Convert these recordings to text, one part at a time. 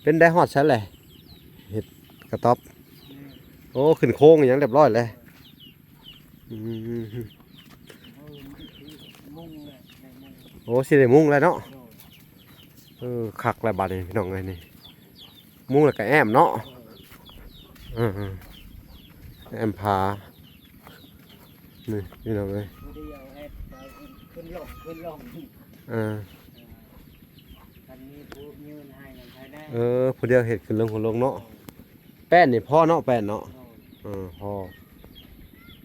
ເປັນໄດ້ຮອດໃສແຫຼະ? ເຮັດກະຕ໊ອບ. ແມ່ນ. ໂອ້ ຂຶ້ນໂຄງຫຍັງຮຽບຮ້ອຍແລ້ວ. ອືມ. ເອີ ມັນຊິມຸງແຫຼະ ໄດ້ມຸງ. ໂອ້ ຊິໄດ້ມຸງແລ້ວເນາະ. ໂດຍ. ເອີ ຄັກແລ້ວບາດນີ້ພີ່ນ້ອງເອີຍ ນີ້ມຸງແລ້ວກະແອ້ມເນາະ. ເອີ ເອີ ເອີ ແອ້ມຜາ ນີ້ພີ່ນ້ອງເອີຍ. ຜູ້ດຽວເຮັດ ຂຶ້ນລົງ ຂຶ້ນລົງ. ເອີ ເອີ ຄັນມີຜູ້ຢືນໃຫ້ນຳໃຜແດ່. ເອີ ຜູ້ດຽວເຮັດຂຶ້ນລົງ ຂຶ້ນລົງເນາະ. ໂດຍ. ແປ້ນນີ້ພໍເນາະ ແປ້ນເນາະ. ໂດຍ. ເອີ ພໍ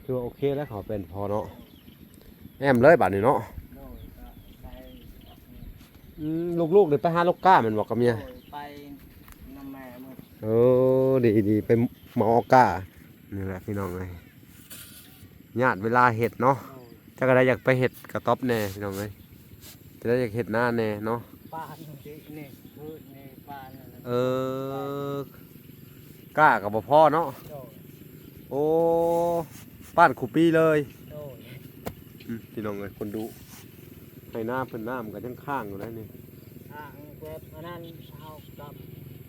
ຖືວ່າໂອເຄແລ້ວ ເຂົາແປ້ນພໍເນາະ. ໂດຍ. ແອ້ມເລີຍບາດນີ້ເນາະ. ໂດຍ. ກໍໃສ່ ອືມ ລູກໆນີ້ໄປຫາລົກກ້າແມ່ນບໍ່ກັບເມຍ? ໂດຍ ໄປນຳແມ່ໝົດ. ເອີ ດີໆ ໄປເໝົາເອົາກ້າ. ນີ້ແຫຼະພີ່ນ້ອງເອີຍ ຍາດເວລາເຮັດເນາະ. ໂດຍ. ຈັກກະໄດ້ຢາກໄປເຮັດກະຕ໊ອບແດ່ພີ່ນ້ອງເອີຍ ຈະໄດ້ຢາກເຮັດນາແດ່ເນາະ. ປານນີ້ ພືດນີ້ ປານນັ້ນ. ເອີ ກ້າກໍບໍ່ພໍເນາະ. ໂດຍ. ໂອ້ ປານຄູ່ປີເລີຍ. ໂດຍ. ອືມ ພີ່ນ້ອງເອີຍ ຄົນດຸ ໄຮ່ນາເພິ່ນນ້ຳກໍຍັງຄ້າງຢູ່ໃດນີ້. ທາງແບບອັນນັ້ນ ເຮົາກໍ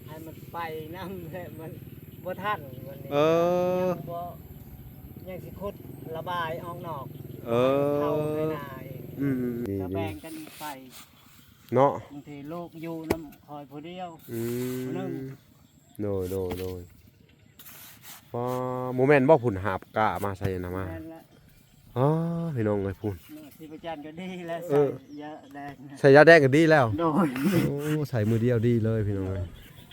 ໃຫ້ມັນໄປນຳແຫຼະ ມັນບໍ່ທັນວັນນີ້. ເອີ ຍັງບໍ່ ຍັງຊິຂຸດລະບາຍອອກນອກ. ເອີ ເຂົ້າໄປນາອີກ. ອືມ ອືມ ອືມ ກໍແບ່ງກັນໄປເນາະ. ບາງທີລູກຢູ່ນຳຂ້ອຍຜູ້ດຽວ. ອືມ ຜູ້ໜຶ່ງ. ໂດຍ ໂດຍ ໂດຍ. ອໍ ບໍ່ແມ່ນບໍ່ ພຸ້ນຫາບກ້າມາໃສ່ນະມາ. ແມ່ນແຫຼະ. ອໍ ພີ່ນ້ອງເອີຍ ພຸ້ນ ເນາະ ສີປະຈັນກໍດີແລ້ວ. ເອີ ໃສ່ຢາແດງ ໃສ່ຢາແດງກໍດີແລ້ວ. ໂດຍ. ໂອ້ ໃສ່ມື້ດຽວດີເລີຍພີ່ນ້ອງເອີຍ.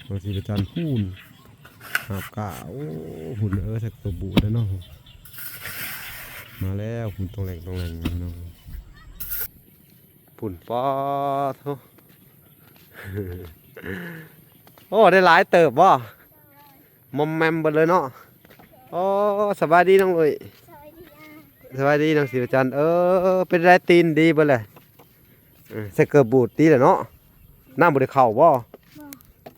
ນ້ອງສີປະຈັນພຸ້ນຫາບກ້າ. ໂອ້ ພຸ້ນ ເອີ ໃສ່ກະໂປງບູດແລ້ວເນາະ. ມາແລ້ວ ພຸ້ນ ຕ້ອງແຫຼງ ຕ້ອງແຫຼງພີ່ນ້ອງ. ພຸ້ນ ປາໂທ້ ໂອ້ ໄດ້ຫຼາຍເຕີບບໍ່? ມອມແມມເບິດເລີຍເນາະ. ໂອ້ ສະບາຍດີນ້ອງລຸ້ຍ. ສະບາຍດີ ສະບາຍດີນ້ອງສີປະຈັນ. ເອີ ເປັນໃດ ຕີນດີເບິດແລ້ວ? ເອີ ໃສ່ເກີບບູດຕິແລ້ວເນາະ. ນ້ຳບໍ່ໄດ້ເຂົ້າບໍ່? ບໍ່.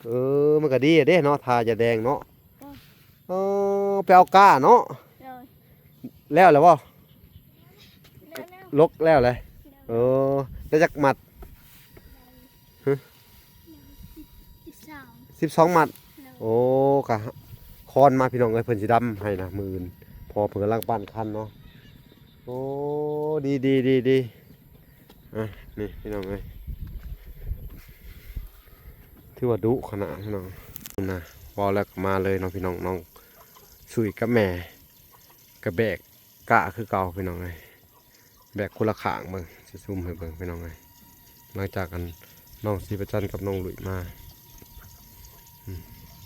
ເອີ ມັນກໍດີເດ້ເນາະ ທາຢາແດງເນາະ. ເອີ ໄປເອົາກ້າເນາະ. ໂດຍ. ແລ້ວແລ້ວບໍ່? ແລ້ວແລ້ວ. ລົກແລ້ວແຫຼະ. ໂດຍ. ເອີ ໄດ້ຈັກມັດ? ຮະ? ສິບສອງ ສິບສອງມັດ. ໂດຍ. ໂອ້ ກະຄອນມາພີ່ນ້ອງເອີຍ ເພິ່ນຊິດຳໃຫ້ນະມື້ອື່ນ ເພາະເພິ່ນກຳລັງປັ້ນຄັນເນາະ. ໂອ້ ດີໆ ດີໆ. ອ່ະ ນີ້ພີ່ນ້ອງເອີຍ ຖືວ່າດຸຂະໜາດພີ່ນ້ອງນະ. ເວົ້າແລ້ວກໍມາເລີຍເນາະພີ່ນ້ອງ. ນ້ອງສຸຍກັບແມ່ກໍແບກກ້າຄືເກົ່າພີ່ນ້ອງເອີຍ ແບກຄົນລະຂ້າງ. ເບິ່ງ ຊິຊູມໃຫ້ເບິ່ງພີ່ນ້ອງເອີຍ ຫຼັງຈາກອັນ ນ້ອງສີປະຈັນກັບນ້ອງລຸ້ຍມາ. ອືມ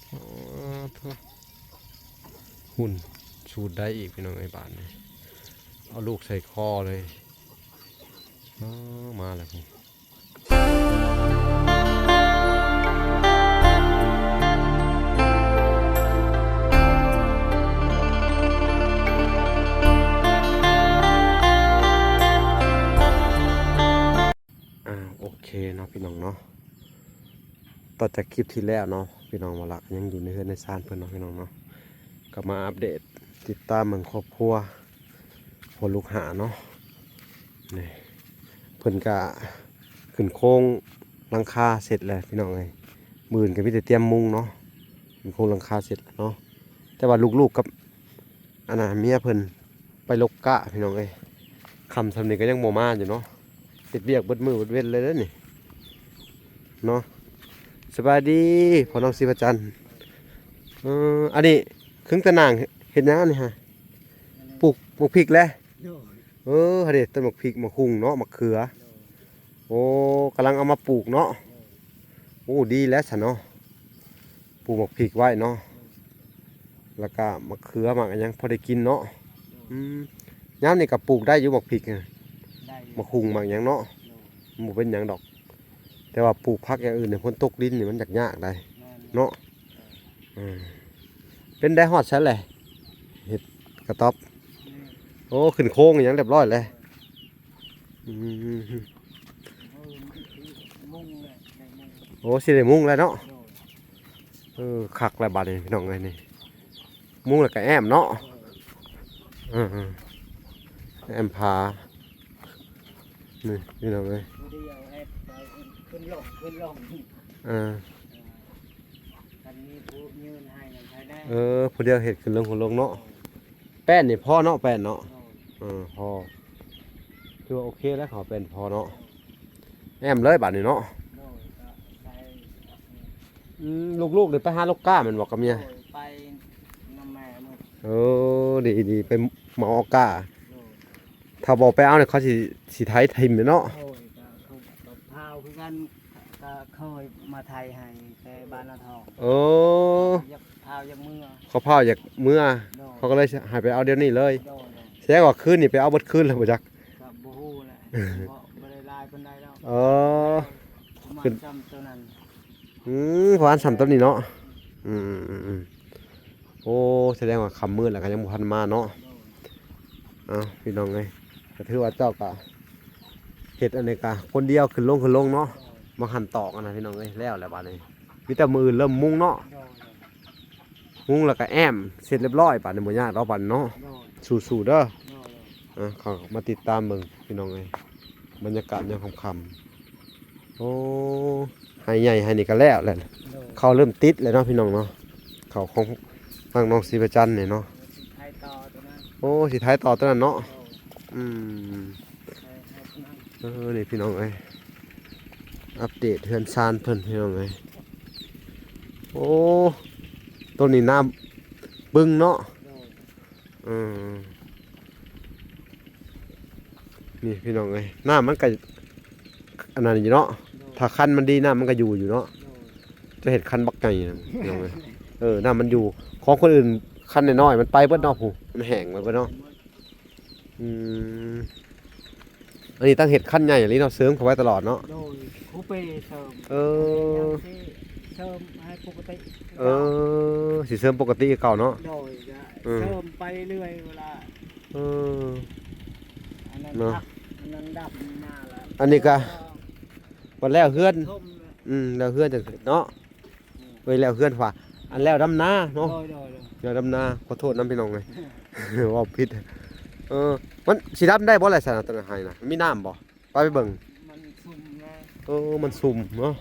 ອໍ ໂທ້ ຫຸ່ນສູດໄດ້ອີກພີ່ນ້ອງເອີຍ ບາດນີ້ ເອົາລູກໃສ່ຄໍເລີຍ. ອໍ ມາແລ້ວພຸ້ນ. ອ່າ ໂອເຄເນາະພີ່ນ້ອງເນາະ ຕໍ່ຈາກຄລິບທີ່ແລ້ວເນາະ ພີ່ນ້ອງ ມາລະກໍຍັງຢູ່ໃນເຮືອນໃນຊານເພິ່ນເນາະ ພີ່ນ້ອງເນາະ. ກໍມາອັບເດດຕິດຕາມເບິ່ງຄອບຄົວພໍ່ລູກຫ້າເນາະ. ນີ້ ເພິ່ນກະຂຶ້ນໂຄງຫຼັງຄາເສັດແລ້ວພີ່ນ້ອງເອີຍ. ມື້ອື່ນກໍມີແຕ່ຕຽມມຸງເນາະ ຂຶ້ນໂຄງຫຼັງຄາເສັດແລ້ວເນາະ. ແຕ່ວ່າລູກໆກັບ ອັນນ່າ ເມຍເພິ່ນໄປລົກກ້າພີ່ນ້ອງເອີຍ. ຄ່ຳສ່ຳນີ້ກໍຍັງບໍ່ມາຢູ່ເນາະ ເຮັດວຽກເບິດມື້ເບິດເວັນເລີຍເດ້ນີ້ເນາະ. ສະບາຍດີພໍ່ນ້ອງສີພະຈັນ. ເອີ ອັນນີ້ເຄິ່ງຕາໜ່າງເຮັດຫຍັງອັນນີ້ຫະ? ປູກໝາກພິກແຫຼະ. ໂດຍ. ເອີ ຫັ້ນເດ ຕົ້ນໝາກພິກ ໝາກຫຸ່ງເນາະ ໝາກເຂືອ. ໂດຍ. ໂອ້ ກຳລັງເອົາມາປູກເນາະ. ໂດຍ. ໂອ້ ດີແລ້ວຊັ້ນເນາະ ປູກໝາກພິກໄວ້ເນາະ. ແລ້ວກະໝາກເຂືອ ໝາກຫຍັງພໍໄດ້ກິນເນາະ. ອືມ ຍາມນີ້ກະປູກໄດ້ຢູ່ໝາກພິກ ໄດ້ຢູ່ ໝາກຫຸ່ງ ໝາກຫຍັງເນາະ. ໂດຍ. ມັນບໍ່ເປັນຫຍັງດອກ ແຕ່ວ່າປູກຜັກຢ່າງອື່ນໃນຝົນຕົກດິນນີ້ມັນຍາກໆໄດ໋. ແມ່ນ. ເນາະ. ເອີ ເປັນໄດ້ຮອດໃສແຫຼະ ເຮັດກະຕ໊ອບ? ແມ່ນ. ໂອ້ ຂຶ້ນໂຄງຫຍັງຮຽບຮ້ອຍແລ້ວ. ອືມ ໂອ້ ຊິໄດ້ມຸງແລ້ວເນາະ. ໂດຍ. ເອີ ຄັກແລ້ວບາດນີ້ພີ່ນ້ອງເອີຍ ນີ້ມຸງແລ້ວກະແອ້ມເນາະ. ເອີ ເອີ ເອີ ແອ້ມຜາ ນີ້ພີ່ນ້ອງເອີຍ. ຜູ້ດຽວເຮັດ ຂຶ້ນລົງ ຂຶ້ນລົງ. ເອີ ເອີ. ມີຜູ້ຍື່ນໃຫ້ນຳໃຜແດ່. ເອີ ຜູ້ດຽວເຮັດຂຶ້ນລົງຂຶ້ນລົງເນາະ. ແປ້ນນີ້ພໍເນາະ ແປ້ນເນາະ. ໂດຍ ເອີ ພໍ ຖືວ່າໂອເຄແລ້ວ ເຂົາແປ້ນພໍເນາະ. ແອ້ມເລີຍບາດນີ້ເນາະ. ໂດຍ ກໍໃສ່ ອືມ ລູກໆນີ້ໄປຫາລູກຄ້າແມ່ນບໍ່ກັບເມຍ? ໂດຍ ໄປນຳແມ່ໝົດ. ເອີ ດີໆ ໄປເໝົາເອົາກ້າ. ໂດຍ ຖ້າບໍ່ໄປເອົານີ້ ເຂົາຊິ ຊິໄຖຖິ້ມເນາະ. ໂດຍ ກໍຄືກັບພາວຄືກັນ ກໍເຄີຍມາໄຖໃຫ້ແຕ່ບ້ານນາທອງ. ເອີ ຢາກພາວຢາກເມືອ ເຂົາພາວຢາກເມືອ. ໂດຍ ເຂົາກໍເລີຍໃຫ້ໄປເອົາດຽວນີ້ເລີຍ. ໂດຍໆ ແສດງວ່າຄືນນີ້ໄປເອົາເບິດຄືນແລ້ວບໍ່ຈັກ. ກໍບໍ່ຮູ້ແຫຼະ ບໍ່ ບໍ່ໄດ້ຫຼາຍປານໃດດອກ. ເອີ ປະມານສ່ຳໂຕນັ້ນ. ອືມ ປະມານສ່ຳໂຕນີ້ເນາະ. ອືມໆໆໆ ໂອ້ ສະແດງວ່າຄ່ຳມືດແລ້ວກໍຍັງບໍ່ທັນມາເນາະ. ໂດຍ ເອົ້າ ພີ່ນ້ອງເອີຍ ກໍຖືວ່າເຈົ້າກໍເຮັດອັນນີ້ກໍຄົນດຽວຂຶ້ນລົງຂຶ້ນລົງເນາະ. ໂດຍ ມາຫັນຕອກອັນນະ ພີ່ນ້ອງເອີຍ ແລ້ວແຫຼະບາດນີ້ ມີແຕ່ມື້ອື່ນເລີ່ມມຸງເນາະ. ໂດຍໆ ມຸງແລ້ວກໍແອ້ມ ເສັດລຽບຮ້ອຍບາດນີ້ ບໍ່ຍາກດອກບາດນີ້ເນາະ. ໂດຍ ສູ້ໆເດີ. ໂດຍໆ ເອົ້າ ເຂົ້າມາຕິດຕາມເບິ່ງ ພີ່ນ້ອງເອີຍ ບັນຍາກາດຍາມຄ່ຳໆ. ໂອ້ ໄຮ່ໃຫຍ່ໄຮ່ນີ້ກໍແລ້ວແຫຼະ. ໂດຍ ເຂົ້າເລີ່ມຕິດແລ້ວເນາະ ພີ່ນ້ອງເນາະ ເຂົ້າຂອງທາງນ້ອງສີປະຈັນນີ້ເນາະ. ຊິໄຖຕໍ່ຕົວນັ້ນ. ໂອ້ ຊິໄຖຕໍ່ຕົວນັ້ນເນາະ. ໂດຍ ອືມ ໄຖ ໄຖຕົວນັ້ນ. ເອີ ນີ້ພີ່ນ້ອງເອີຍ ອັບເດດເຮືອນຊານເພິ່ນ ພີ່ນ້ອງເອີຍ. ໂອ້ ຕົ້ນນີ້ນ້ຳບຶງເນາະ. ໂດຍ ເອີ ນີ້ພີ່ນ້ອງເອີຍ ນ້ຳມັນກໍອັນນັ້ນຢູ່ເນາະ. ໂດຍ ຖ້າຄັນມັນດີ ນ້ຳມັນກໍຢູ່ຢູ່ເນາະ. ໂດຍ ຈະເຮັດຄັນບັກໃຫຍ່ນະ ພີ່ນ້ອງເອີຍ. ເອີ ນ້ຳມັນຢູ່ ຂອງຄົນອື່ນຄັນນ້ອຍໆ ມັນໄປເບິດເນາະ ຜູ້ ມັນແຫ້ງໄປເບິດເນາະ. ອືມ ອັນນີ້ຕ້ອງເຮັດຄັນໃຫຍ່ອີ່ຫຼີເນາະ ເສີມເຂົ້າໄວ້ຕະຫຼອດເນາະ. ໂດຍ ຄູເປເສີມ. ເອີ ເສີມໃຫ້ປົກກະຕິ. ເອີ ຊິເສີມປົກກະຕິຄືເກົ່າເນາະ. ໂດຍ ກໍ ເອີ ເສີມໄປເລື້ອຍເວລາ. ເອີ ອັນນັ້ນເນາະ ອັນນັ້ນດຳໜ້າລະ. ອັນນີ້ກໍ ເອີ ບັດແລ້ວເຮືອນ. ອືມ ແລ້ວເຮືອນຈັ່ງເນາະ. ເອີຍ ແລ້ວເຮືອນວ່າ ອັນແລ້ວດຳນາເນາະ. ໂດຍໆໆ ແລ້ວດຳນາ ຂໍໂທດນຳພີ່ນ້ອງເອີຍ ເວົ້າຜິດ. ເອີ ມັນຊິດຳໄດ້ບໍ່ລະຊັ້ນນະ ຕົ້ນໄຮ່ນະ ມີນ້ຳບໍ່? ໄປ ໄປເບິ່ງ. ມັນຊຸ່ມນະ. ເອີ ມັນຊຸ່ມເນາະ.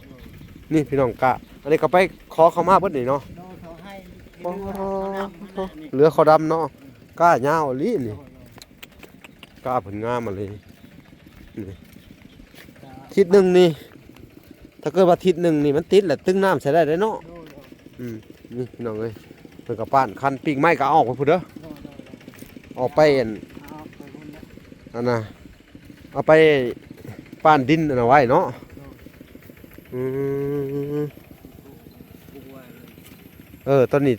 ໂດຍ ນີ້ພີ່ນ້ອງກະ ອັນນີ້ກໍໄປຂໍເຂົ້າມາເບິດນີ້ເນາະ. ໂດຍ ເຂົາໃຫ້ ອໍ ເຫຼືອເຂົ້າດຳເນາະ. ອືມ ກ້າຍາວອີ່ຫຼີນີ້. ໂດຍໆ ກ້າເພິ່ນງາມອີ່ຫຼີນີ້. ທິດໜຶ່ງນີ້ ຖ້າເກີດວ່າທິດໜຶ່ງນີ້ມັນຕິດແລ້ວ ຕຶງນ້ຳໃສ່ໄດ້ເດ້ເນາະ. ໂດຍໆ ອືມ ນີ້ພີ່ນ້ອງເອີຍ ເພິ່ນກໍປ້ານຄັນ ປີກໄມ້ກໍເອົາອອກໄປພຸ້ນເດີ. ໂດຍໆ ອອກໄປອັນ ເອົາອອກໄປພຸ້ນແຫຼະ ອັນນ່າ ເອົາໄປປ້ານດິນອັນນັ້ນໄວ້ເນາະ. ໂດຍ ອືມ ເອີ ຕອນນີ້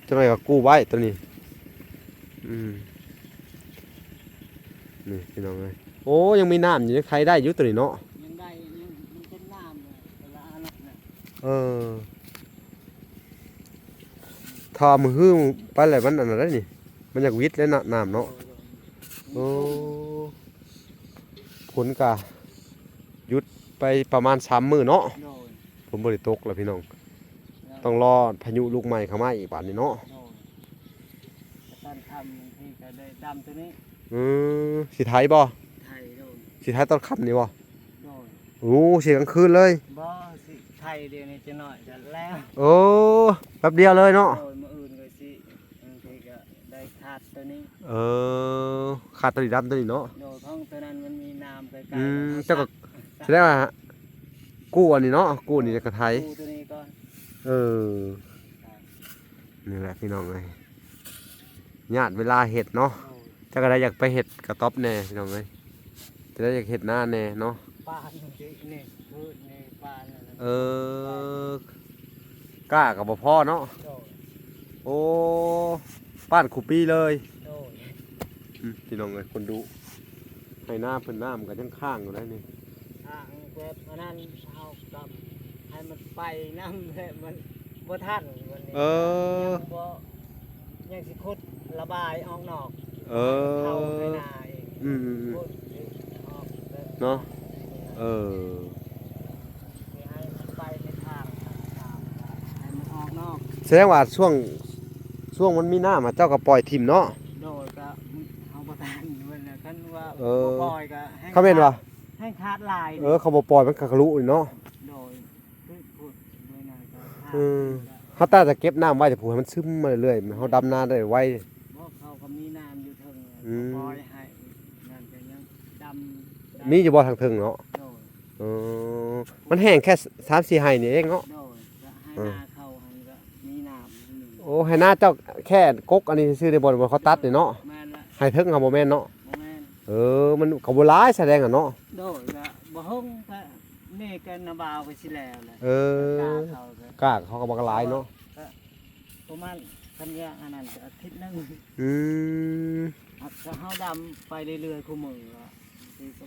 ຈັກໜ້ອຍກໍກູ້ໄວ້ຕອນນີ້. ອືມ ນີ້ພີ່ນ້ອງເອີຍ ໂອ້ ຍັງມີນ້ຳຢູ່ ຍັງໄຖໄດ້ຢູ່ຕົວນີ້ເນາະ. ຍັງໄດ້ ຍັງ ມັນເປັນນ້ຳເລີຍ ເວລາອັນນັ້ນນະ. ເອີ ຖ້າມື້ຮືໄປແລ້ວມັນອັນນັ້ນໄດ໋ນີ້ ມັນຢາກວິດແລ້ວນະ ນ້ຳເນາະ. ໂດຍໆ ໂອ້ ຝົນກະຢຸດໄປປະມານສາມມື້ເນາະ. ໂດຍ ຝົນບໍ່ໄດ້ຕົກແລ້ວພີ່ນ້ອງ. ແລ້ວ ຕ້ອງລໍພາຍຸລູກໃໝ່ເຂົ້າມາອີກບາດນີ້ເນາະ. ໂດຍ ແຕ່ຕອນຄ່ຳບາງທີກໍໄດ້ດຳຕົວນີ້. ອືມ ຊິໄຖບໍ່? ໄຖ. ໂດຍ ຊິໄຖຕອນຄ່ຳນີ້ບໍ່? ໂດຍ ໂອ້ ຊິກາງຄືນເລີຍ? ບໍ່ ຊິໄຖດຽວນີ້ຈັກໜ້ອຍກໍແລ້ວ. ໂອ້ ແປັບດຽວເລີຍເນາະ. ໂດຍ ມື້ອື່ນກໍຊິ ບາງທີກໍໄດ້ຄາດຕົວນີ້. ເອີ ຄາດຕົວນີ້ດຳຕົວນີ້ເນາະ. ໂດຍ ຂອງຕົວນັ້ນມັນມີນ້ຳໃກ້ໆ. ອືມ ແລ້ວເຮົາ ເຈົ້າກໍ ສະແດງວ່າກູ້ອັນນີ້ເນາະ ກູ້ນີ້ແລ້ວກໍໄຖ ກູ້ຕົວນີ້ກ່ອນ. ເອີ ນີ້ແຫຼະພີ່ນ້ອງເອີຍ ຍາດເວລາເຮັດເນາະ. ໂດຍ ຈັກກະໄດ້ຢາກໄປເຮັດກະຕ໊ອບແດ່ພີ່ນ້ອງເອີຍ ຈະໄດ້ຢາກເຮັດນາແດ່ເນາະ. ປານນີ້ ນີ້ ພືດນີ້ ປານນັ້ນ. ເອີ ກ້າກໍບໍ່ພໍເນາະ. ໂດຍ ໂອ້ ປານຄູ່ປີເລີຍ. ໂດຍ ອືມ ພີ່ນ້ອງເອີຍ ຄົນດຸ ໄຮ່ນາເພິ່ນນ້ຳກໍຍັງຄ້າງຢູ່ໄດ໋ນີ້. ທາງແບບອັນນັ້ນ ເຮົາກໍໃຫ້ມັນໄປນຳແຫຼະ ມັນບໍ່ທັນວັນນີ້. ເອີ ຍັງບໍ່ ຍັງຊິຂຸດລະບາຍອອກນອກ. ເອີ ເຂົ້າໄປນາອີກ. ອືມໆໆ ຂຸດອີກອອກເນາະ. ເອີ ຊິໃຫ້ມັນໄປໃນທາງ ໃຫ້ມັນອອກນອກ. ສະແດງວ່າຊ່ວງ ຊ່ວງມັນມີນ້ຳ ເຈົ້າກໍປ່ອຍຖິ້ມເນາະ. ໂດຍ ກໍເຮົາບໍ່ທັນເພິ່ນນະ ຄັນວ່າ ເອີ ບໍ່ປ່ອຍກໍແຮ່ງ ຄັນແມ່ນວ່າ ແຮ່ງຂາດຫຼາຍ. ເອີ ເຂົາບໍ່ປ່ອຍມັນກໍທະລຸເນາະ. ໂດຍ ຄືພຸດໂດຍນັ້ນກໍຂາດ. ອືມ ກໍ ເຮົາຕາຈະເກັບນ້ຳໄວ້ ແຕ່ຜູ້ໃຫ້ມັນຊຶມມາເລື້ອຍໆ ເຮົາດຳນາໄດ້ໄວ. ບໍ່ ເຂົາກໍມີນ້ຳຢູ່ເທິງ ອືມ ກໍປ່ອຍໃຫ້ ນັ້ນກໍຍັງດຳໄດ້. ມີຢູ່ບໍ່ທາງເທິງເນາະ? ໂດຍ. ເອີ ມັນແຫ້ງແຄ່ສາມສີ່ໄຮ່ນີ້ເອງເນາະ? ໂດຍ. ກໍໄຮ່ນາເຂົາຫັ້ນກໍມີນ້ຳ. ໂອ້ ໄຮ່ນາເຈົ້າແຄ່ກົກອັນນີ້ຊື່ໆ ໃນບ່ອນ ບ່ອນເຂົາຕັດນີ້ເນາະ? ແມ່ນລະ. ໄຮ່ເທິງຫາບໍ່ແມ່ນເນາະ? ບໍ່ແມ່ນ. ເອີ ມັນກໍບໍ່ຫຼາຍສະແດງອະເນາະ? ໂດຍ. ກໍບໍ່ຫົງ ກໍນີ້ກໍນາບ່າວກໍຊິແລ້ວແຫຼະ. ເອີ ກ້າເຂົາກໍ ກ້າເຂົາກໍບັກຫຼາຍເນາະ? ກໍປະມານ ຄັນວ່າອັນນັ້ນກໍອາທິດໜຶ່ງ. ອືມ ຫາກເຮົາດຳໄປເລື້ອຍໆ ຄູ່ມື້ກໍ ຄືກໍ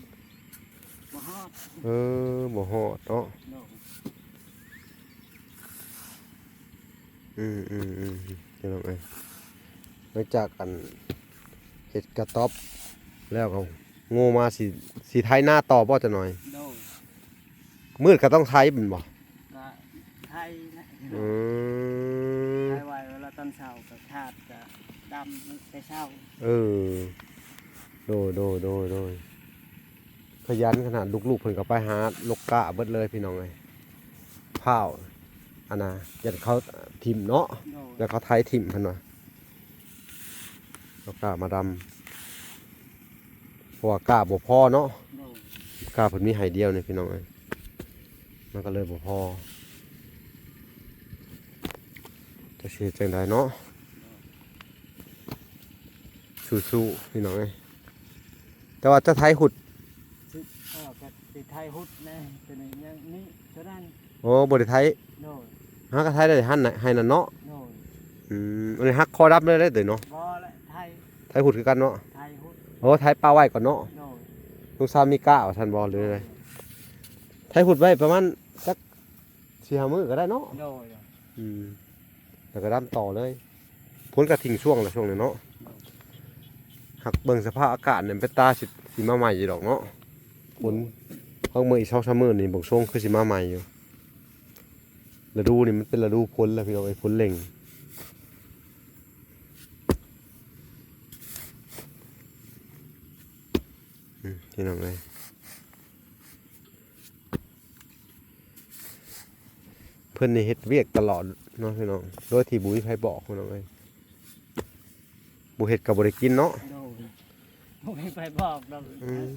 ບໍ່ຮອດ. ເອີ ບໍ່ຮອດເນາະ? ໂດຍ. ອືມໆໆ ພີ່ນ້ອງເອີຍ ຫຼັງຈາກອັນເຮັດກະຕ໊ອບແລ້ວກໍໂງ່ມາ ຊິ ຊິໄຖນາຕໍ່ບໍ່ຈັກໜ່ອຍ? ໂດຍ. ມືດກໍຕ້ອງໄຖແມ່ນບໍ່? ກໍໄຖນະ. ອືມ ໄຖໄວ້ ເວລາຕອນເຊົ້າກໍທາດ ກໍດຳແຕ່ເຊົ້າ. ເອີ ໂດຍໆໆໆ. ຂະຫຍັນຂະໜາດ ລູກໆເພິ່ນກໍໄປຫາລົກກ້າເບິດເລີຍພີ່ນ້ອງເອີຍ. ພ້າວ ອັນນ່າ ຢ້ານເຂົາຖິ້ມເນາະ. ໂດຍ. ຢ້ານເຂົາໄຖຖິ້ມເພິ່ນວ່າ ເອົາກ້າມາດຳ ເພາະວ່າກ້າບໍ່ພໍເນາະ. ໂດຍ. ກ້າເພິ່ນມີໄຮ່ດຽວນີ້ພີ່ນ້ອງເອີຍ ມັນກໍເລີຍບໍ່ພໍ. ຈະຊິເຮັດຈັ່ງໃດເນາະ? ໂດຍ. ສູ້ໆ ພີ່ນ້ອງເອີຍ ແຕ່ວ່າຈະໄຖຫຸດ. ຊິ ເອີ ກໍຊິໄຖຫຸດແດ່ ຕົວນີ້ຍັງນີ້ ຕົວນັ້ນ. ໂອ້ ບໍ່ໄດ້ໄຖ. ໂດຍ. ຫາກໍໄຖໄດ້ຫັ້ນນະ ໄຮ່ນັ້ນເນາະ. ໂດຍ. ອືມ ອັນນີ້ຫັກຄໍດຳເລີຍເດ້ຕົວນີ້ເນາະ? ບໍ່ລະ ໄຖ ໄຖຫຸດຄືກັນເນາະ? ໄຖຫຸດ. ໂອ້ ໄຖປະໄວ້ກ່ອນເນາະ? ໂດຍ. ລຸງຊາວມີກ້າວ່າຊັ້ນບໍ່ ຫຼືໃດ? ໂດຍ. ໄຖຫຸດໄວ້ປະມານຈັກສີ່ຫ້າມື້ກໍໄດ້ເນາະ? ໂດຍ. ອືມ ແລ້ວກໍດຳຕໍ່ເລີຍ. ຝົນກໍຖິ້ງຊ່ວງລະຊ່ວງນີ້ເນາະ. ໂດຍ. ຫາກເບິ່ງສະພາບອາກາດນີ້ ເປັນຕາຊິ ຊິມາໃໝ່ຢູ່ດອກເນາະ. ຝົນ ເບິ່ງ ເບິ່ງອີກສອງສາມມື້ນີ້ ເບິ່ງຊົງຄືຊິມາໃໝ່ຢູ່. ລະດູນີ້ມັນເປັນລະດູຝົນແລ້ວພີ່ນ້ອງເອີຍ ຝົນເລັ່ງ. ອືມ ພີ່ນ້ອງເອີຍ ເພິ່ນນີ້ເຮັດວຽກຕະຫຼອດເນາະພີ່ນ້ອງ ໂດຍທີ່ບໍ່ມີໃຜບອກພີ່ນ້ອງເອີຍ. ບໍ່ເຮັດກໍບໍ່ໄດ້ກິນເນາະ. ໂດຍ. ບໍ່ມີໃຜບອກດອກ. ອືມ.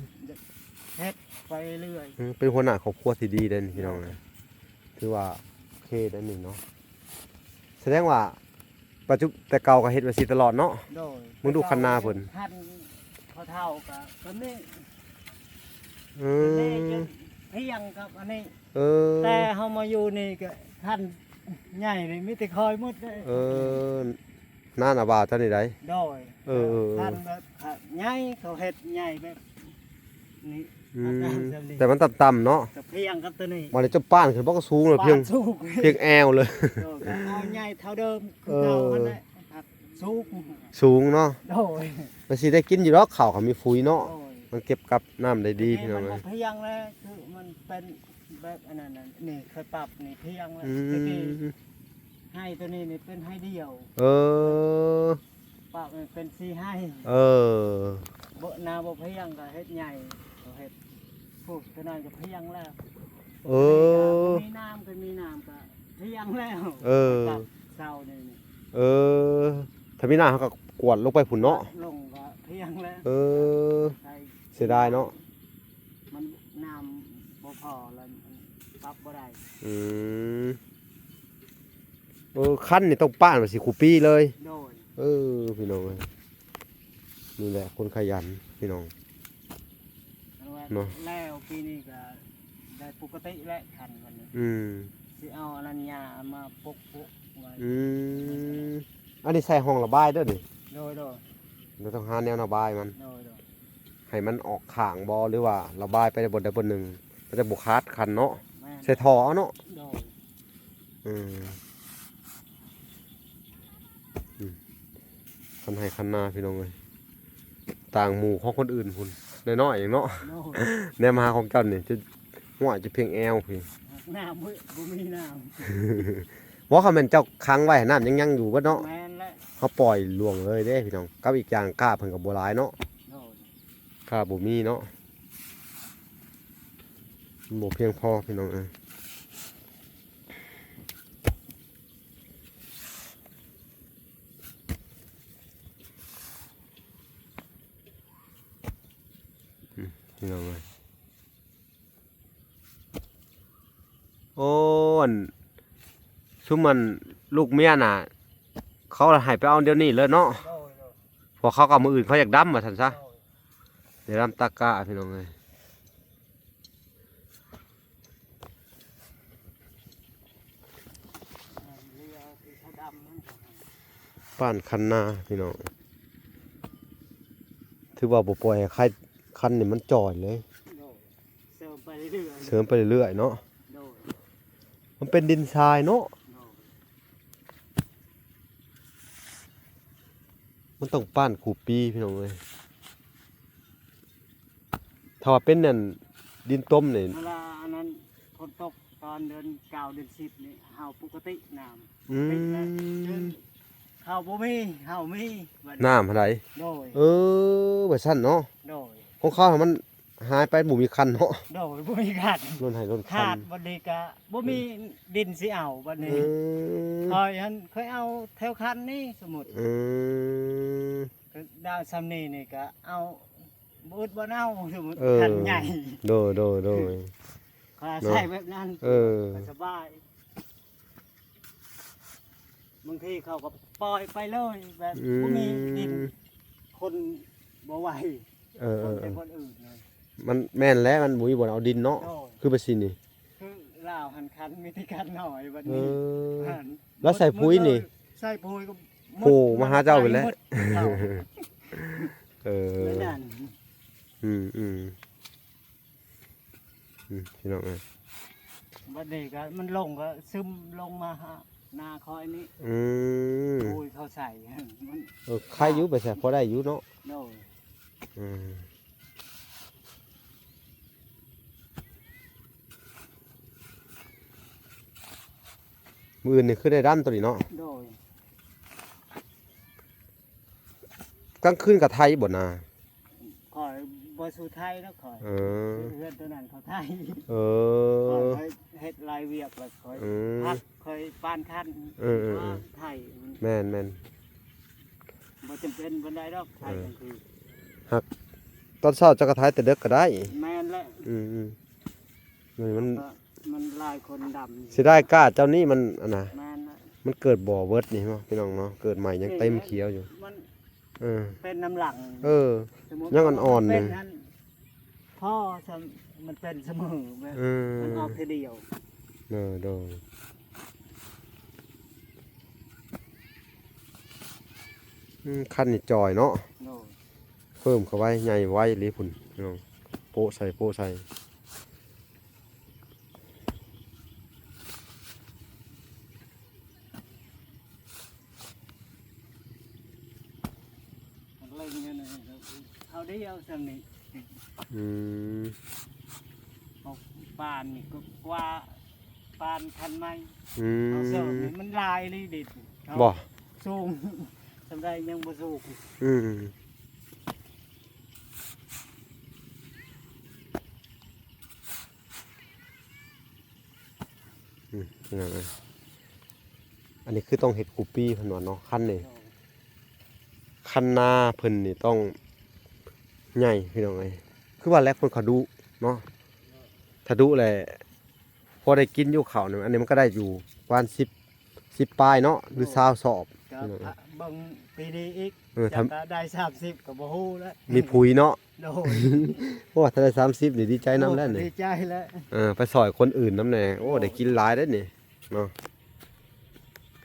ເຮັດໄປເລື້ອຍ. ອືມ ເປັນຫົວໜ້າຄອບຄົວທີ່ດີເດ້ນີ້ພີ່ນ້ອງເອີຍ. ຖືວ່າໂອເຄເດ້ນີ້ເນາະ. ສະແດງວ່າປັດຈຸ ແຕ່ເກົ່າກໍເຮັດແບບຊີ້ຕະຫຼອດເນາະ. ໂດຍ. ເບິ່ງດູຄັນນາເພິ່ນ ຄັນພໍ່ເຖົ້າກໍ ກໍນີ້. ອືມ. ນີ້ຈະພຽງກັບອັນນີ້. ເອີ. ແຕ່ເຮົາມາຢູ່ນີ້ກໍຄັນໃຫຍ່ນີ້ມີແຕ່ຄອຍໝົດເດ້. ເອີ. ນານາບ່າວເຈົ້ານີ້ໃດ? ໂດຍ. ເອີໆໆ. ຄັນແບບໃຫຍ່ ເຂົາເຮັດໃຫຍ່ແບບນີ້. ອືມ. ແຕ່ມັນຕ່ຳໆເນາະ. ກໍພຽງກັບຕົວນີ້. ບາດນີ້ເຈົ້າປ້ານຂຶ້ນບໍ່ກໍສູງເລີຍ ປ້ານ ພຽງ ສູງ ພຽງແອວເລີຍ. ໂດຍ. ກໍເອົາໃຫຍ່ເທົ່າເດີມຄືເກົ່າຫັ້ນແຫຼະ. ສູງ ສູງເນາະ. ໂດຍ. ມັນຊິໄດ້ກິນຢູ່ດອກ ເຂົ້າກໍມີຝຸ່ນເນາະ. ໂດຍ. ມັນເກັບກັບນ້ຳໄດ້ດີ ນີ້ ພີ່ນ້ອງເອີຍ. ມັນບໍ່ພຽງແລ້ວ ຄືມັນເປັນແບບອັນນັ້ນນະ ນີ້ເຄີຍປັບນີ້ພຽງແລ້ວ. ອືມ. ແຕ່ກີ້ໄຮ່ຕົວນີ້ນີ້ເປັນໄຮ່ດຽວ. ເອີ. ປັບນີ້ເປັນສີ່ໄຮ່. ເອີ. ບໍ່ ນາບໍ່ພຽງກໍເຮັດໃຫຍ່ ກໍເຮັດ ປູກຕົວນັ້ນກໍພຽງແລ້ວ. ເອີ. ມີນ້ຳ ຄັນມີນ້ຳກໍພຽງແລ້ວ. ເອີ. ປັບເສົານີ້ນີ້. ເອີ. ຖ້າມີນ້ຳເຮົາກໍກວດລົງໄປພຸ້ນເນາະ. ລົງກໍພຽງແລ້ວ. ເອີ. ເສຍດາຍເນາະ. ມັນນ້ຳບໍ່ພໍແລ້ວ ປັບບໍ່ໄດ້. ອືມ. ເອີ ຄັນນີ້ຕ້ອງປ້ານວ່າຊິຄູ່ປີເລີຍ. ໂດຍ. ເອີ ພີ່ນ້ອງເອີຍ ນີ້ແຫຼະຄົນຂະຫຍັນພີ່ນ້ອງເນາະ. ແລ້ວປີນີ້ກໍໄດ້ປົກກະຕິແລ້ວຄັນວັນນີ້. ອືມ. ຊິເອົາອັນນັ້ນຫຍ້າມາປົກໆໄວ້. ອືມ. ອັນນີ້ໃສ່ຮ່ອງລະບາຍເດີນີ້. ໂດຍໆ. ເຮົາຕ້ອງຫາແນວລະບາຍມັນ. ໂດຍໆ. ໃຫ້ມັນອອກຂ້າງບໍ່ ຫຼືວ່າລະບາຍໄປບ່ອນໃດບ່ອນໜຶ່ງ ມັນຈະບໍ່ຂາດຄັນເນາະ. ແມ່ນ. ໃສ່ທໍ່ເອົາເນາະ. ໂດຍ. ເອີ ອືມ ຄັນໄຮ່ຄັນນາພີ່ນ້ອງເອີຍ ຕ່າງໝູ່ຂອງຄົນອື່ນພຸ້ນ ນ້ອຍໆເອງເນາະ. ໂດຍ. ແນມມາຫາຂອງເຈົ້ານີ້ ຈະ ຫ້ວຍ ຈະພຽງແອວພີ້. ນ້ຳ ບໍ່ມີນ້ຳ. ບໍ່ ຄັນແມ່ນເຈົ້າຂັງໄວ້ ນ້ຳຍັງ ຍັງຢູ່ເບິດເນາະ. ແມ່ນແຫຼະ. ເຮົາປ່ອຍຫຼວງເລີຍເດ້ພີ່ນ້ອງ ກັບອີກຢ່າງກ້າເພິ່ນກໍບໍ່ຫຼາຍເນາະ. ໂດຍ. ກ້າບໍ່ມີເນາະ ມັນບໍ່ພຽງພໍພີ່ນ້ອງເອີຍ. ພີ່ນ້ອງເອີຍ. ໂອ້ ອັນ ຊຸມອັນລູກເມຍນະ ເຂົາໃຫ້ໄປເອົາດຽວນີ້ເລີຍເນາະ. ໂດຍ ໂດຍ. ເພາະເຂົາກໍມື້ອື່ນເຂົາຢາກດຳວ່າຊັ້ນຊະ. ໂດຍ. ໄດ້ດຳຕາກ້າພີ່ນ້ອງເອີຍ. ບ້ານຄັນນາພີ່ນ້ອງ ຖືວ່າບໍ່ປ່ອຍໃຫ້ໄຄ ຄັນນີ້ມັນຈ່ອຍເລີຍ. ໂດຍ. ເສີມໄປເລື້ອຍໆ ເສີມໄປເລື້ອຍໆເນາະ. ໂດຍ. ມັນເປັນດິນຊາຍເນາະ. ໂດຍ. ມັນຕ້ອງປ້ານຄູ່ປີພີ່ນ້ອງເອີຍ. ຖ້າວ່າເປັນອັນດິນຕົມນີ້ ເວລາອັນນັ້ນຝົນຕົກຕອນເດືອນເກົ້າເດືອນສິບນີ້ ເຮົາປົກກະຕິນ້ຳ. ອືມ. ເຮົາບໍ່ມີ ເຮົາມີບັດນີ້ ນ້ຳຫັ້ນໃດ. ໂດຍ. ເອີ ວ່າຊັ້ນເນາະ. ໂດຍ. ຂອງເຂົາມັນຫາຍໄປ ບໍ່ມີຄັນເນາະ. ໂດຍ. ບໍ່ມີຄັນ ລົ້ນໄຮ່ລົ້ນຄັນ ຂາດບັດນີ້ກະບໍ່ມີ ເອີ ດິນຊິເອົາບັດນີ້. ເອີ. ຂ້ອຍຫັ້ນ ຂ້ອຍເອົາແຖວຄັນນີ້ສົມມຸດ. ອືມ. ກະດາວຊ່ຳນີ້ນີ້ກະເອົາ ບໍ່ອຶດບໍ່ເອົາ ເອີ ຄັນໃຫຍ່. ໂດຍ ໂດຍ ໂດຍ. ຂ້ອຍອາໄສແບບນັ້ນ ເອີ ສະບາຍ. ບາງທີເຂົາກໍປ່ອຍໄປເລີຍ ແບບ ອືມ ບໍ່ມີດິນ ຄົນບໍ່ໄຫວ. ເອີ ເອີ ຄົນແຕ່ຄົນອື່ນເລີຍ. ມັນແມ່ນແຫຼະ ມັນບໍ່ມີບ່ອນເອົາດິນເນາະ. ໂດຍ. ຄືແບບຊີ້ນີ້ ຄືລາວຫັ້ນຄັນ ມີແຕ່ຄັນນ້ອຍບັດນີ້. ເອີ. ແລ້ວໃສ່ປຸ໋ຍນີ້ ໃສ່ປຸ໋ຍກໍໂຜມາຫາເຈົ້າພຸ້ນແຫຼະ. ເອີ. ອືມໆ ອືມ ພີ່ນ້ອງເອີຍ. ບັດນີ້ກໍມັນລົງ ກໍຊຶມລົງມາຫາໜ້າຂ້ອຍນີ້. ອືມ. ປຸ໋ຍເຂົາໃສ່ ມັນ ເອີ ໄຄຢູ່ ໄປໃສ່ພໍໄດ້ຢູ່ເນາະ. ໂດຍ. ອືມ. ມື້ອື່ນນີ້ຄືໄດ້ດຳໂຕນີ້ເນາະ. ໂດຍ. ກາງຄືນກໍໄຖບໍ່ນາ? ຂ້ອຍບໍ່ສູ້ໄຖດອກຂ້ອຍ. ເອີ. ເຮືອນໂຕນັ້ນເຂົາໄຖ. ເອີ. ຂ້ອຍເຮັດຫຼາຍວຽກແລ້ວຂ້ອຍ ອືມ ພັກ ຂ້ອຍປານຄັນ. ເອີໆໆ. ມາໄຖ. ແມ່ນໆ. ບໍ່ຈຳເປັນປານໃດດອກ ໄຖ ເອີ ກາງຄືນ. ຫາກຕອນເຊົ້າເຈົ້າກໍໄຖແຕ່ເດິກກໍໄດ້. ແມ່ນແຫຼະ. ອືມໆ. ມັນ ມັນຫຼາຍຄົນດຳ. ເສຍດາຍກ້າເຈົ້ານີ້ມັນ ອັນນະ ແມ່ນແຫຼະ. ມັນເກີດບໍ່ເບິດນີ້ເນາະ ພີ່ນ້ອງເນາະ ເກີດໃໝ່ຍັງເຕັມຂຽວຢູ່. ມັນ ເອີ ເປັນນຳຫຼັງ. ເອີ ຍັງອ່ອນໆ ເປັນຫັ້ນ ພໍສ່ຳ ມັນເປັນສະເໝີແບບ ເອີ ມັນອອກທີດຽວ. ເອີ ໂດຍ. ອືມ ຄັນນີ້ຈ່ອຍເນາະ. ໂດຍ. ເພີ່ມເຂົ້າໄວ້ ໃຫຍ່ໄວອີ່ຫຼີພຸ້ນ ພີ່ນ້ອງ ໂປະໃສ່ ໂປະໃສ່. ເອົາດຽວສ່ຳນີ້. ອືມ. ປານນີ້ກໍກວ່າປານຄັນໃໝ່. ອືມ. ເອົາເສີມນີ້ມັນຫຼາຍອີ່ຫຼີເດ. ບໍ່ ສູງສ່ຳໃດຍັງບໍ່ສູງ. ອືມ. ອືມ ພີ່ນ້ອງເອີຍ ອັນນີ້ຄືຕ້ອງເຮັດຄູ່ປີເພິ່ນວ່າເນາະ ຄັນນີ້. ໂດຍ. ຄັນນາເພິ່ນນີ້ຕ້ອງໃຫຍ່ ພີ່ນ້ອງເອີຍ ຄືວ່າແຫຼະ ຄົນເຂົາດຸເນາະ. ໂດຍ. ຖ້າດຸແຫຼະ ພໍໄດ້ກິນຢູ່ເຂົ້ານີ້ ອັນນີ້ມັນກໍໄດ້ຢູ່ປະມານສິບ ສິບປາຍເນາະ ຫຼື ໂອ້ ຊາວສອບ. ກໍເບິ່ງປີນີ້ອີກ ເອີ ຖ້າໄດ້ສາມສິບກໍບໍ່ຮູ້ແລ້ວ ມີປຸ໋ຍເນາະ. ໂດຍ. ໂອ້ ຖ້າໄດ້ສາມສິບນີ້ດີໃຈນຳແລ້ວນີ້. ໂອ້ ດີໃຈແລ້ວ. ເອີ ໄປຊ່ອຍຄົນອື່ນນຳແດ່. ໂອ້ ໂດຍ ໄດ້ກິນຫຼາຍເດ້ນີ້ເນາະ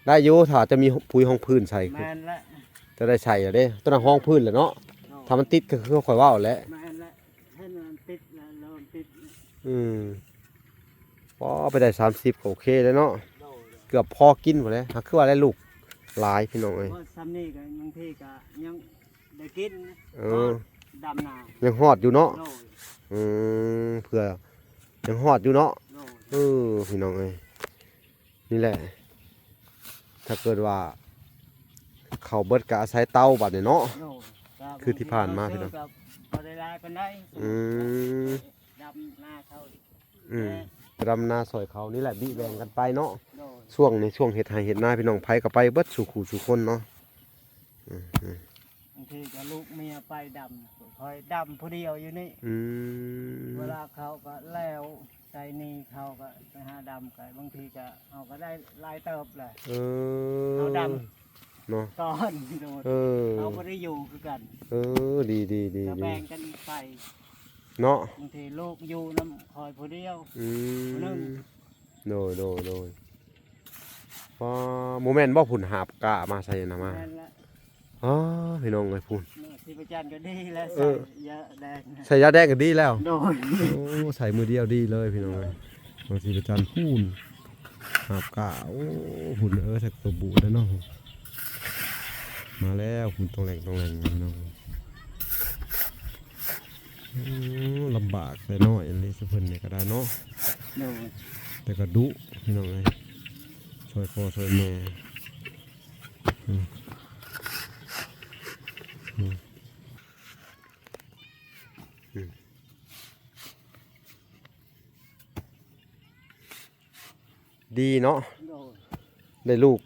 ໄດ້ຢູ່ ຖ້າຈະມີປຸ໋ຍຮອງພື້ນໃສ່. ແມ່ນແຫຼະ. ຈະໄດ້ໃສ່ແລ້ວເດ້ ຕົວນັ້ນຮອງພື້ນແຫຼະເນາະ. ໂດຍ. ຖ້າມັນຕິດກໍຄືຂ້ອຍເວົ້າແຫຼະ. ແມ່ນແຫຼະ. ເຫັນມັນຕິດແລ້ວ ເລີ່ມຕິດ. ອືມ. ພໍໄປໄດ້ສາມສິບກໍໂອເຄແລ້ວເນາະ. ໂດຍ ໂດຍ. ເກືອບພໍກິນພຸ້ນແຫຼະ ຫາກຄືວ່າໄດ້ລູກຫຼາຍ ພີ່ນ້ອງເອີຍ. ບໍ່ ສ່ຳນີ້ກໍບາງທີກໍຍັງໄດ້ກິນ. ເອີ ດຳນາຍັງຮອດຢູ່ເນາະ. ໂດຍ. ອືມ ເພື່ອຍັງຮອດຢູ່ເນາະ. ໂດຍ. ເອີ ພີ່ນ້ອງເອີຍ ນີ້ແຫຼະ ຖ້າເກີດວ່າເຂົ້າເບິດກໍອາໄສເຕົາບາດນີ້ເນາະ. ໂດຍ. ຄືທີ່ຜ່ານມາ ພີ່ນ້ອງ ກໍບໍ່ໄດ້ຫຼາຍປານໃດ. ອືມ. ດຳນາເຂົາ. ອືມ. ແຕ່ ໄປດຳນາຊ່ອຍເຂົານີ້ແຫຼະ ບິແບ່ງກັນໄປເນາະ. ໂດຍ. ຊ່ວງນີ້ຊ່ວງເຮັດໄຮ່ເຮັດນາ ພີ່ນ້ອງ ໃຜກໍໄປເບິດສູ່ຄູ່ສູ່ຄົນເນາະ. ອືມ. ບາງທີກໍລູກເມຍໄປດຳ ຂ້ອຍດຳຜູ້ດຽວຢູ່ນີ້. ອືມ ເວລາເຂົາກໍແລ້ວ ໃຊ້ໜີ້ເຂົາກໍໄປຫາດຳ ກໍບາງທີກໍເຮົາກໍໄດ້ຫຼາຍເຕີບແຫຼະ. ເອີ ເຮົາດຳ ເນາະ ກ່ອນ ໂດຍ ເອີ ເຮົາບໍ່ໄດ້ຢູ່ຄືກັນ. ເອີ ດີໆໆ ກໍແບ່ງກັນໄປເນາະ. ບາງທີລູກຢູ່ນຳຂ້ອຍຜູ້ດຽວ ອືມ ຜູ້ໜຶ່ງ. ໂດຍໆໆ ອໍ ບໍ່ແມ່ນບໍ່ ພຸ້ນຫາບກ້າມາໃສ່ນະມາ. ແມ່ນລະ. ອໍ ພີ່ນ້ອງເອີຍ ພຸ້ນ ເນາະ ຊີພະຈັນກໍດີແລ້ວ ເອີ ໃສ່ຢາແດງ ໃສ່ຢາແດງກໍດີແລ້ວ. ໂດຍ ໂອ້ ໃສ່ມື້ດຽວດີເລີຍພີ່ນ້ອງເອີຍ. ນ້ອງຊີພະຈັນພຸ້ນຫາບກ້າ ໂອ້ ພຸ້ນເອີຍ ໃສ່ກະບູດແລ້ວເນາະ. ມາແລ້ວ ພຸ້ນ ຕ້ອງແຫຼງຕ້ອງແຫຼງພີ່ນ້ອງ. ໂອ້ ລຳບາກແຕ່ນ້ອຍອີ່ຫຼີ ຊຸເພິ່ນນີ້ກໍໄດ້ເນາະ. ໂດຍ ແຕ່ກໍດຸພີ່ນ້ອງເອີຍ ຊ່ອຍພໍ່ຊ່ອຍແມ່. ອືມ ອືມ ອືມ ດີເນາະ. ໂດຍ ໄດ້ລູກ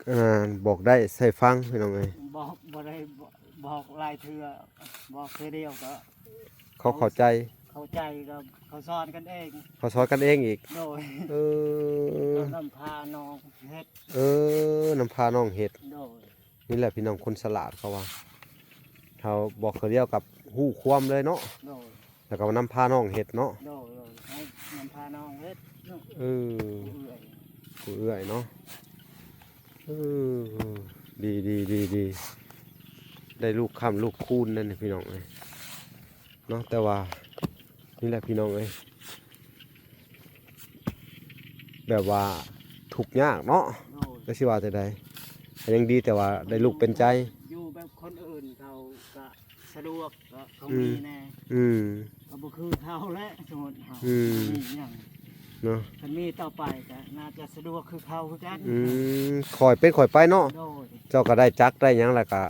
ອ່າ ບອກໄດ້ໃສ່ຟັງພີ່ນ້ອງເອີຍ. ບອກ ບໍ່ໄດ້ບອກຫຼາຍເທື່ອ ບອກເທື່ອດຽວກໍ ເຂົາເຂົ້າໃຈ ເຂົ້າໃຈກໍເຂົາສອນກັນເອງ ເຂົາສອນກັນເອງອີກ. ໂດຍ ເອີ ນຳພານ້ອງເຮັດ. ເອີ ນຳພານ້ອງເຮັດ. ໂດຍ ນີ້ແຫຼະພີ່ນ້ອງ ຄົນສະຫຼາດເຂົາວ່າ ເຮົາບອກເທື່ອດຽວກັບຮູ້ຄວາມເລີຍເນາະ. ໂດຍ ແລ້ວກໍນຳພານ້ອງເຮັດເນາະ. ໂດຍໆ ໃຫ້ນຳພານ້ອງເຮັດເນາະ. ເອີ ຜູ້ເອື້ອຍ ຜູ້ເອື້ອຍເນາະ. ເອີ ດີໆໆໆ ໄດ້ລູກຄ້ຳລູກຄູນນັ້ນພີ່ນ້ອງເອີຍເນາະ. ແຕ່ວ່ານີ້ແຫຼະພີ່ນ້ອງເອີຍ ແບບວ່າທຸກຍາກເນາະ. ໂດຍ ຈັກຊິວ່າຈັ່ງໃດ ກໍຍັງດີແຕ່ວ່າໄດ້ລູກເປັນໃຈ. ຢູ່ແບບຄົນອື່ນເຂົາກໍສະດວກ ກໍເຂົາ ອືມ ມີແດ່. ອືມ ກໍບໍ່ຄືເຂົາແຫຼະ ສົມມຸດເຮົາ ອືມ ມີຫຍັງເນາະ ຄັນມີຕໍ່ໄປກໍໜ້າຈະສະດວກຄືເຂົາຄືກັນ. ອືມ ຄ່ອຍເປັນຄ່ອຍໄປເນາະ. ໂດຍ ເຈົ້າກໍໄດ້ຈັກໄດ້ຫຍັງ ແລ້ວກໍ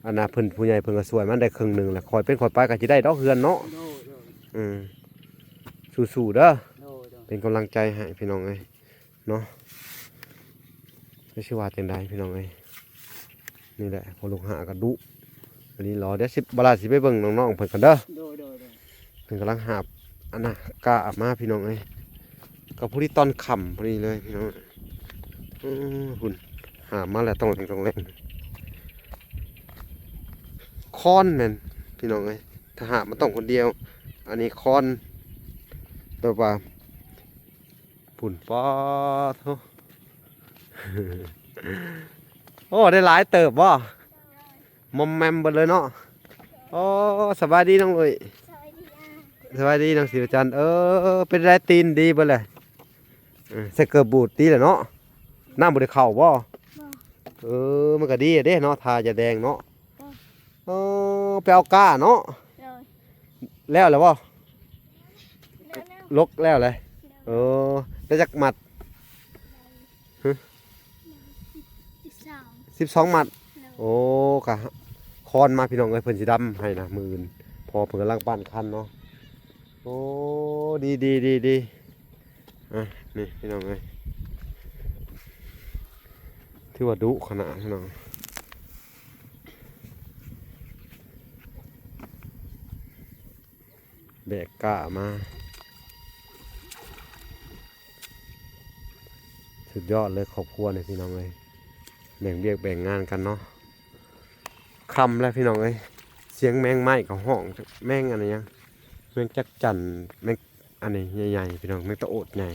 ອັນນ່າ ເພິ່ນ ຜູ້ໃຫຍ່ເພິ່ນກໍຊ່ວຍມາໄດ້ເຄິ່ງໜຶ່ງແຫຼະ ຄ່ອຍເປັນຄ່ອຍໄປກໍຊິໄດ້ດອກເຮືອນເນາະ. ໂດຍໆ ອືມ ສູ້ໆເດີ. ໂດຍໆ ເປັນກຳລັງໃຈໃຫ້ພີ່ນ້ອງເອີຍເນາະ. ຈະຊິວ່າຈັ່ງໃດພີ່ນ້ອງເອີຍ ນີ້ແຫຼະ ພໍ່ລູກຫ້າກໍດຸອັນນີ້ຫຼໍ. ດຽວຊິ ບາລາຊິໄປເບິ່ງນ້ອງໆເພິ່ນກ່ອນເດີ. ໂດຍໆໆ ເພິ່ນກຳລັງຫາບອັນນ່າກ້າມາພີ່ນ້ອງເອີຍ ກໍພໍດີຕອນຄ່ຳພໍດີເລີຍພີ່ນ້ອງ. ເອີ ພຸ້ນ ຫາບມາແລ້ວຕ້ອງແຫຼງຕ້ອງແຫຼງ. ຄ້ອນແມ່ນພີ່ນ້ອງເອີຍ ຖ້າຫາບມັນຕ້ອງຄົນດຽວ. ອັນນີ້ຄ້ອນແບບວ່າ ພຸ້ນ ປາໂທ ໂອ້ ໄດ້ຫຼາຍເຕີບບໍ່? ມອມແມມເບິດເລີຍເນາະ. ໂອ້ ສະບາຍດີນ້ອງລຸ້ຍ. ສະບາຍດີ ສະບາຍດີນ້ອງສີປະຈັນ. ເອີ ເປັນໃດ ຕີນດີເບິດແຫຼະ? ເອີ ໃສ່ເກີບບູດຕີແຫຼະເນາະ. ນ້ຳບໍ່ໄດ້ເຂົ້າບໍ່? ບໍ່. ເອີ ມັນກໍດີເດ້ເນາະ ທາຢາແດງເນາະ. ເອີ ໄປເອົາກ້າເນາະ. ໂດຍ ແລ້ວແລ້ວບໍ່? ແລ້ວແລ້ວ ຫຼົກແລ້ວແຫຼະ. ໂດຍ ເອີ ໄດ້ຈັກມັດ? ຮະ ສິບສອງ ສິບສອງມັດ. ໂດຍ ໂອ້ ກະຄ້ອນມາພີ່ນ້ອງເອີຍ ເພິ່ນຊິດຳໃຫ້ນະມື້ອື່ນ ເພາະເພິ່ນກຳລັງປັ້ນຄັນເນາະ. ໂອ້ ດີໆໆໆ. ອ່ະ ນີ້ພີ່ນ້ອງເອີຍ ຖືວ່າດຸຂະໜາດພີ່ນ້ອງ ແບກກ້າມາ. ສຸດຍອດເລີຍຄອບຄົວນີ້ພີ່ນ້ອງເອີຍ ແບ່ງວຽກແບ່ງງານກັນເນາະ. ຄ່ຳແລ້ວພີ່ນ້ອງເອີຍ ສຽງແມງໄມ້ກໍຮ້ອງ ແມງອັນນີ້ຫຍັງ ແມງຈັກຈັນ ແມງ ອັນນີ້ໃຫຍ່ໆ ພີ່ນ້ອງ ແມ່ນຕະໂອດໃຫຍ່.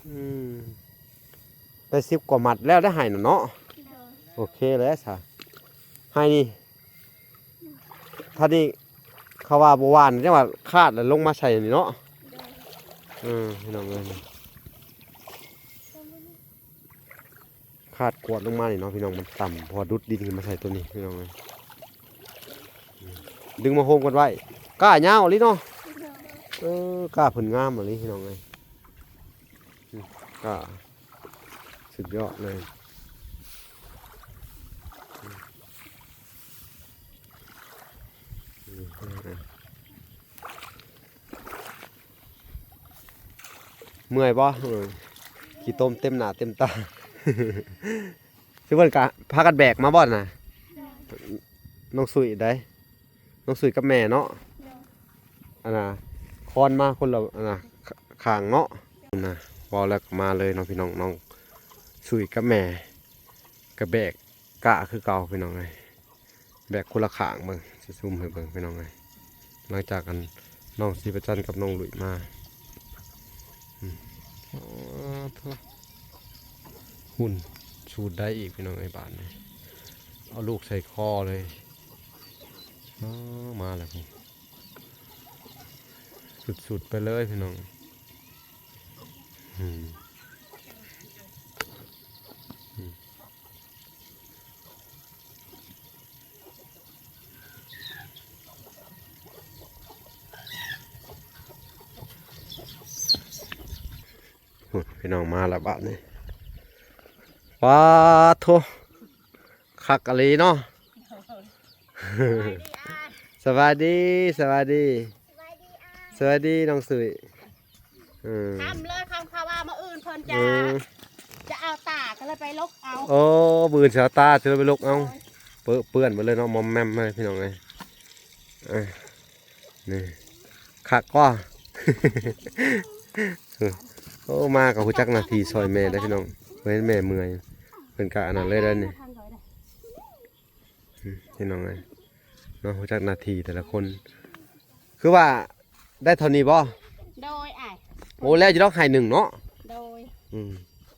ອືມ ໄດ້ສິບກວ່າມັດແລ້ວ ໄດ້ໄຮ່ນະເນາະ. ໂດຍ ໂອເຄແລ້ວຊະ ໄຮ່ນີ້. ຖ້ານີ້ເຂົາວ່າບໍ່ຫວ່ານ ຈັ່ງວ່າຄາດແລ້ວລົງມາໃສ່ນີ້ເນາະ. ໂດຍ ເອີ ພີ່ນ້ອງເອີຍ ຄາດກວດລົງມານີ້ເນາະ ພີ່ນ້ອງ ມັນຕ່ຳ ເພາະວ່າດຸດດິນຂຶ້ນມາໃສ່ຕົວນີ້ ພີ່ນ້ອງເອີຍ. ອືມ ດຶງມາໂຮມກັນໄວ້ ກ້າຍາວອີ່ຫຼີເນາະ. ໂດຍ ເອີ ກ້າເພິ່ນງາມອີ່ຫຼີ ພີ່ນ້ອງເອີຍ. ອືມ ກ້າ ສຸດຍອດເລີຍ. ເມື່ອຍບໍ່? ເອີ ຂີ້ຕົມເຕັມໜ້າເຕັມຕາ. ซึ่งเพิ่นกะพากันแบกมาบ่น่ะ น้องสุยได้ น้องสุยกับแม่เนาะ อันน่ะ ค้อนมาคนละ อันน่ะ ข- ข้างเนาะ นะ เว้าแล้วก็มาเลยเนาะพี่น้อง น้องสุยกับแม่ก็แบกกะคือเก่าพี่น้องเอ้ย แบกคนละข้างเบิ่ง สิซูมให้เบิ่งพี่น้องเอ้ย หลังจากอันน้องศรีประจันกับน้องหลุยมา อืม อ๋อ โถ่ หุ่นสูดได้อีกพี่น้องเอ้ย บาดนี้ เอาลูกใส่คอเลย อ๋อ มาแล้วพี่ สุดๆ ไปเลยพี่น้อง อืม อืม พี่น้องมาแล้วบาดนี้ ป๊าดโธ่ คักอีหลีเนาะ สบายดี สบายดี สบายดีน้องสุย เออ ค่ำเลย ค่ำ เขาว่ามื้ออื่นเพิ่นจะ เออ จะเอาตา ก็เลยไปลกเอา โอ้ มื้ออื่นสิเอาตา สิเลยไปลกเอา โดย เปื้อน เปื้อนหมดเลยเนาะ มอมแมมเลยพี่น้องเอ้ย เออ นี่ คักกว่า โอ้ มาก็ฮู้จักหน้าที่ซอยแม่ได้พี่น้อง เห็นแม่เมื่อย เพิ่นก็อันนั้นเลยได้นี่ อืม พี่น้องเอ้ย เนาะ ฮู้จักหน้าที่แต่ละคน คือว่าได้เท่านี้บ่ โดยอ้าย โอ้ แล้วอยู่ดอกไฮ่หนึ่งเนาะ โดย อืม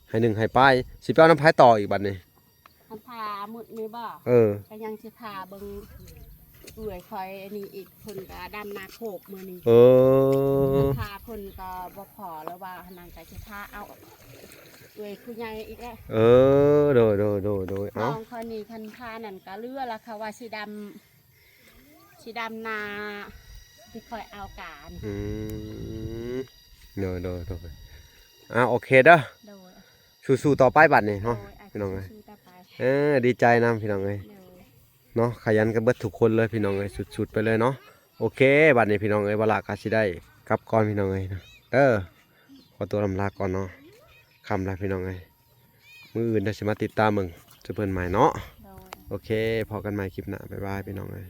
ไฮ่หนึ่งไฮ่ปลาย สิไปเอาน้ำไผต่ออีกบัดนี้ คันพาหมดนี่บ่ เออ ก็ยังสิพาเบิ่งเอื้อยคอยอันนี้อีก เพิ่นก็ดำนาโคกมื้อนี้ เออ พาเพิ่นก็บ่พอแล้วว่า หั้นนั่นก็สิพาเอาเอื้อยผู้ใหญ่อีกแล้ว เออ โดย โดย โดย โดย เอ้า น้องคอยนี่คันพานั่นก็เหลือละ เขาว่าสิดำ สิดำนาที่คอยเอาการ อืม โดย โดย โดย อ่า โอเคเด้อ โดย สู้ๆ ต่อไปบัดนี้เนาะ โดย พี่น้องเอ้ย สู้ๆ ต่อไป เออ ดีใจนำพี่น้องเอ้ย โดย เนาะ ขยันกันเบิดทุกคนเลยพี่น้องเอ้ย สุดๆ ไปเลยเนาะ โอเค บัดนี้พี่น้องเอ้ย วาระก็สิได้กลับก่อนพี่น้องเอ้ยเนาะ เด้อ ขอตัวลำลาก่อนเนาะ ค่ำแล้วพี่น้องเอ้ย มื้ออื่นเดี๋ยวสิมาติดตามเบิ่งซุเพิ่นใหม่เนาะ โดย โอเค พ้อกันใหม่คลิปหน้า บ๊ายบายพี่น้องเอ้ย